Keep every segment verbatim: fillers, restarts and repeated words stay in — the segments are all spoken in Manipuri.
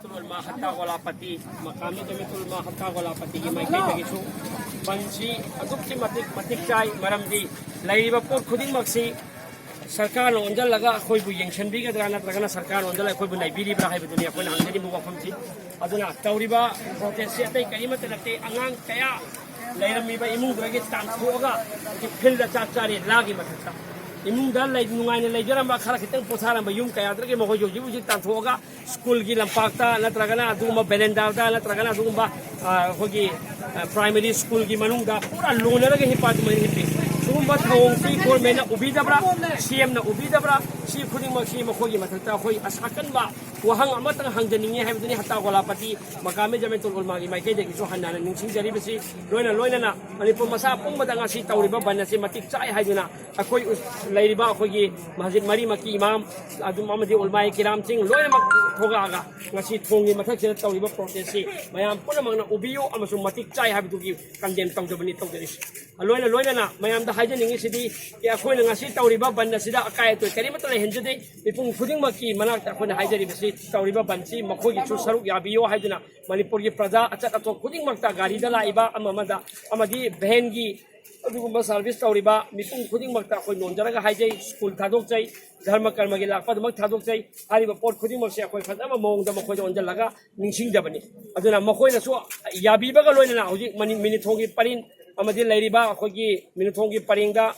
ꯃꯍꯥꯇꯥ ꯒꯣꯂꯥꯄꯇꯤ, ꯃꯀꯥꯃꯤ ꯖꯃꯤꯌꯥꯇꯨꯜ ꯃꯍꯥꯇꯥ ꯒꯣꯂꯥꯄꯇꯤꯒꯤ ꯃꯥꯏꯀꯩꯗꯒꯤꯁꯨ ꯕꯟꯁꯤ ꯑꯗꯨꯛꯀꯤ ꯃꯇꯤꯛ ꯃꯇꯤꯛ ꯆꯥꯏ꯫ ꯃꯔꯝꯗꯤ ꯂꯩꯔꯤꯕ ꯄꯣꯠ ꯈꯨꯗꯤꯡꯃꯛꯁꯤ ꯁꯔꯀꯥꯔꯅ ꯑꯣꯟꯁꯤꯜꯂꯒ ꯑꯩꯈꯣꯏꯕꯨ ꯌꯦꯡꯁꯤꯟꯕꯤꯒꯗ꯭ꯔꯥ, ꯅꯠꯇ꯭ꯔꯒꯅ ꯁꯔꯀꯥꯔꯅ ꯑꯣꯟꯁꯤꯜꯂꯒ ꯑꯩꯈꯣꯏꯕꯨ ꯅꯩꯕꯤꯔꯤꯕ꯭ꯔꯥ ꯍꯥꯏꯕꯗꯨꯅꯤ ꯑꯩꯈꯣꯏꯅ ꯍꯪꯖꯅꯤꯡꯕ ꯋꯥꯐꯝꯁꯤ꯫ ꯑꯗꯨꯅ ꯇꯧꯔꯤꯕ ꯄ꯭ꯔꯣꯇꯦꯁꯁꯤ ꯑꯇꯩ ꯀꯔꯤꯃꯠꯇ ꯅꯠꯇꯦ꯫ ꯑꯉꯥꯡ ꯀꯌꯥ ꯂꯩꯔꯝꯃꯤꯕ ꯏꯃꯨꯡꯗꯨꯗꯒꯤ ꯇꯥꯟꯊꯣꯛꯑꯒ ꯍꯧꯖꯤꯛ ꯐꯤꯜꯗ ꯆꯥꯛ ꯆꯥꯔꯤ, ꯂꯥꯒꯤ ꯃꯊꯛꯇ꯫ ꯏꯃꯨꯡꯗ ꯂꯩ-, ꯅꯨꯡꯉꯥꯏꯅ ꯂꯩꯖꯔꯝꯕ, ꯈꯔ ꯈꯤꯇꯪ ꯄꯣꯊꯥꯔꯝꯕ ꯌꯨꯝ ꯀꯌꯥꯗꯨꯗꯒꯤ ꯃꯈꯣꯏꯁꯨ ꯍꯧꯖꯤꯛ ꯍꯧꯖꯤꯛ ꯇꯥꯟꯊꯣꯛꯑꯒ ꯁ꯭ꯀꯨꯜꯒꯤ ꯂꯝꯄꯥꯛꯇ ꯅꯠꯇ꯭ꯔꯒꯅ ꯑꯗꯨꯒꯨꯝꯕ ꯕꯦꯔꯦꯟꯗꯥꯗ ꯅꯠꯇ꯭ꯔꯒꯅ ꯑꯗꯨꯒꯨꯝꯕ, ꯑ, ꯑꯩꯈꯣꯏꯒꯤ, ꯑ, ꯄ꯭ꯔꯥꯏꯃꯔꯤ ꯁ꯭ꯀꯨꯜꯒꯤ ꯃꯅꯨꯡꯗ ꯄꯨꯔꯥ ꯂꯣꯟꯅꯔꯒ ꯍꯤꯞꯄ ꯑꯗꯨꯃꯥꯏꯅ ꯍꯤꯞꯄꯤ꯫ ꯁꯤꯒꯨꯝꯕ ꯊꯧꯑꯣꯡꯁꯤ ꯒꯣꯔꯃꯦꯟꯅ ꯎꯕꯤꯗꯕ꯭ꯔꯥ, ꯁꯤ ꯑꯦꯝꯅ ꯎꯕꯤꯗꯕ꯭ꯔꯥ? ꯁꯤ ꯈꯨꯗꯤꯡꯃꯛꯁꯤ ꯃꯈꯣꯏꯒꯤ ꯃꯊꯛꯇ ꯑꯩꯈꯣꯏ ꯑꯁ ꯑꯀꯟꯕ ꯋꯥꯍꯪ ꯑꯃꯇꯪ ꯍꯪꯖꯅꯤꯡꯉꯤ ꯍꯥꯏꯕꯗꯨꯅꯤ ꯍꯠꯇꯥ ꯒꯣꯂꯥꯄꯇꯤ ꯃꯀꯥꯃꯤ ꯖꯃꯤꯌꯥꯇꯨꯜ ꯎꯂꯃꯥꯒꯤ ꯃꯥꯏꯀꯩꯗꯒꯤꯁꯨ ꯍꯟꯅ ꯍꯟꯅ ꯅꯤꯡꯁꯤꯡꯖꯔꯤꯕꯁꯤ꯫ ꯂꯣꯏꯅ ꯂꯣꯏꯅꯅ ꯃꯅꯤꯄꯨꯔ ꯃꯆꯥ ꯄꯨꯝꯕꯗ ꯉꯁꯤ ꯇꯧꯔꯤꯕ ꯕꯟ ꯑꯁꯤ ꯃꯇꯤꯛ ꯆꯥꯏ ꯍꯥꯏꯗꯨꯅ ꯑꯩꯈꯣꯏ ꯎꯁ-, ꯂꯩꯔꯤꯕ ꯑꯩꯈꯣꯏꯒꯤ ꯃꯁꯖꯤꯗ ꯃꯔꯤꯃꯛꯀꯤ ꯏꯃꯥꯝ ꯑꯗꯨꯝ ꯑꯃꯗꯤ ꯎꯂꯃꯥꯏ ꯀꯤꯔꯥꯝꯁꯤꯡ ꯂꯣꯏꯅꯃꯛ ꯊꯣꯛꯂꯛꯑꯒ ꯉꯁꯤ ꯊꯣꯡꯒꯤ ꯃꯊꯛꯁꯤꯗ ꯇꯧꯔꯤꯕ ꯄ꯭ꯔꯣꯇꯦꯁꯁꯤ ꯃꯌꯥꯝ ꯄꯨꯝꯅꯃꯛꯅ ꯎꯕꯤꯌꯨ ꯑꯃꯁꯨꯡ ꯃꯇꯤꯛ ꯆꯥꯏ ꯍꯥꯏꯕꯗꯨꯒꯤ ꯀꯟꯗꯦꯝ ꯇꯧꯖꯕꯅꯤ ꯇꯧꯖꯔꯤꯁꯤ꯫ ꯂꯣꯏꯅ ꯂꯣꯏꯅꯅ ꯃꯌꯥꯝꯗ ꯍꯥꯏꯖꯅꯤꯡꯉꯤꯁꯤꯗꯤ, ꯑꯦ, ꯑꯩꯈꯣꯏꯅ ꯉꯁꯤ ꯇꯧꯔꯤꯕ ꯕꯟ ꯑꯁꯤꯗ ꯑꯀꯥꯏ ꯑꯇꯣꯏ ꯀꯔꯤꯃꯠꯇ ꯂꯩꯍꯟꯖꯗꯦ꯫ ꯃꯤꯄꯨꯝ ꯈꯨꯗꯤꯡꯃꯛꯀꯤ ꯃꯅꯥꯛꯇ ꯑꯩꯈꯣꯏꯅ ꯍꯥꯏꯖꯔꯤꯕꯁꯤ, ꯇꯧꯔꯤꯕ ꯕꯟꯁꯤ ꯃꯈꯣꯏꯒꯤꯁꯨ ꯁꯔꯨꯛ ꯌꯥꯕꯤꯌꯨ ꯍꯥꯏꯗꯨꯅ ꯃꯅꯤꯄꯨꯔꯒꯤ ꯄ꯭ꯔꯖꯥ ꯑꯆꯠ ꯑꯊꯣꯛ ꯈꯨꯗꯤꯡꯃꯛꯇ, ꯒꯥꯔꯤꯗ ꯂꯥꯛꯏꯕ ꯑꯃ ꯑꯃꯗ ꯑꯃꯗꯤ ꯚꯦꯟꯒꯤ ꯑꯗꯨꯒꯨꯝꯕ ꯁꯥꯔꯚꯤꯁ ꯇꯧꯔꯤꯕ ꯃꯤꯄꯨꯝ ꯈꯨꯗꯤꯡꯃꯛꯇ ꯑꯩꯈꯣꯏ ꯅꯣꯟꯖꯔꯒ ꯍꯥꯏꯖꯩ, ꯁ꯭ꯀꯨꯜ ꯊꯥꯗꯣꯛꯆꯩ, ꯙꯔꯃ ꯀꯔꯃꯒꯤ ꯂꯥꯛꯄ ꯑꯗꯨꯃꯛ ꯊꯥꯗꯣꯛꯆꯩ꯫ ꯍꯥꯏꯔꯤꯕ ꯄꯣꯠ ꯈꯨꯗꯤꯡꯃꯛꯁꯦ ꯑꯩꯈꯣꯏ ꯐꯖꯕ ꯃꯑꯣꯡꯗ ꯃꯈꯣꯏꯗ ꯑꯣꯟꯁꯤꯜꯂꯒ ꯅꯤꯡꯁꯤꯡꯖꯕꯅꯤ꯫ ꯑꯗꯨꯅ ꯃꯈꯣꯏꯅꯁꯨ ꯌꯥꯕꯤꯕꯒ ꯂꯣꯏꯅꯅ ꯍꯧꯖꯤꯛ ꯃꯅꯤ-, ꯃꯤꯅꯨꯊꯣꯡꯒꯤ ꯄꯔꯤꯡ ꯑꯃꯗꯤ ꯂꯩꯔꯤꯕ ꯑꯩꯈꯣꯏꯒꯤ ꯃꯤꯅꯨꯊꯣꯡꯒꯤ ꯄꯔꯤꯡꯗ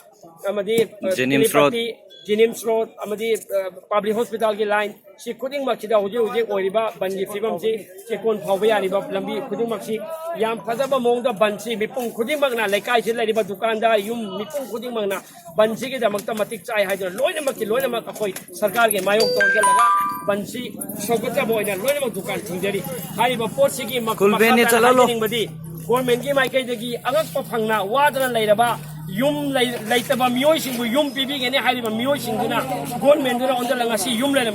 ꯑꯃꯗꯤ, ꯑ, ꯖꯦꯅꯤꯝꯁ ꯔꯣꯗ꯫ ꯇꯤꯂꯤꯄꯇꯤ, ꯖꯦꯅꯤꯝꯁ ꯔꯣꯗ ꯑꯃꯗꯤ, ꯑ, ꯄꯕ꯭ꯂꯤꯛ ꯍꯣꯁꯄꯤꯇꯥꯜꯒꯤ ꯂꯥꯏꯟ, ꯁꯤ ꯈꯨꯗꯤꯡꯃꯛꯁꯤꯗ ꯍꯧꯖꯤꯛ ꯍꯧꯖꯤꯛ ꯑꯣꯏꯔꯤꯕ ꯕꯟꯒꯤ ꯐꯤꯕꯝꯁꯤ, ꯆꯦꯛꯀꯣꯟ ꯐꯥꯎꯕ ꯌꯥꯔꯤꯕ ꯂꯝꯕꯤ ꯈꯨꯗꯤꯡꯃꯛꯁꯤ ꯌꯥꯝ ꯐꯖꯕ ꯃꯑꯣꯡꯗ ꯕꯟꯁꯤ ꯃꯤꯄꯨꯝ ꯈꯨꯗꯤꯡꯃꯛꯅ, ꯂꯩꯀꯥꯏꯁꯤꯗ ꯂꯩꯔꯤꯕ ꯗꯨꯀꯥꯟꯗꯥꯔ ꯌꯨꯝ ꯃꯤꯄꯨꯝ ꯈꯨꯗꯤꯡꯃꯛꯅ ꯕꯟꯁꯤꯒꯤꯗꯃꯛꯇ ꯃꯇꯤꯛ ꯆꯥꯏ ꯍꯥꯏꯗꯨꯅ ꯂꯣꯏꯅꯃꯛꯀꯤ ꯂꯣꯏꯅꯃꯛ ꯑꯩꯈꯣꯏ ꯁꯔꯀꯥꯔꯒꯤ ꯃꯥꯌꯣꯛꯇ ꯑꯣꯟꯁꯤꯜꯂꯒ ꯕꯟꯁꯤ ꯁꯧꯒꯠꯆꯕ ꯑꯣꯏꯅ ꯂꯣꯏꯅꯃꯛ ꯗꯨꯀꯥꯟ ꯊꯤꯡꯖꯔꯤ꯫ ꯍꯥꯏꯔꯤꯕ ꯄꯣꯠꯁꯤꯒꯤ ꯃꯈ-, ꯀꯨꯜꯕꯦꯅꯦ ꯃꯈꯥ ꯇꯥꯅ ꯆꯠꯍꯜꯂꯣ꯫ ꯍꯥꯏꯖꯅꯤꯡꯕꯗꯤ, ꯒꯣꯔꯃꯦꯟꯒꯤ ꯃꯥꯏꯀꯩꯗꯒꯤ ꯑꯉꯛꯄ ꯐꯪꯅ ꯋꯥꯗꯅ ꯂꯩꯔꯕ ꯌꯨꯝ ꯂꯩ-, ꯂꯩꯇꯕ ꯃꯤꯑꯣꯏꯁꯤꯡꯕꯨ ꯌꯨꯝ ꯄꯤꯕꯤꯒꯅꯤ ꯍꯥꯏꯔꯤꯕ ꯃꯤꯑꯣꯏꯁꯤꯡꯗꯨꯅ ꯒꯣꯔꯃꯦꯟꯗꯨꯅ ꯑꯣꯟꯁꯤꯜꯂꯒ ꯉꯁꯤ ꯌꯨꯝ ꯂꯩꯔꯝꯕ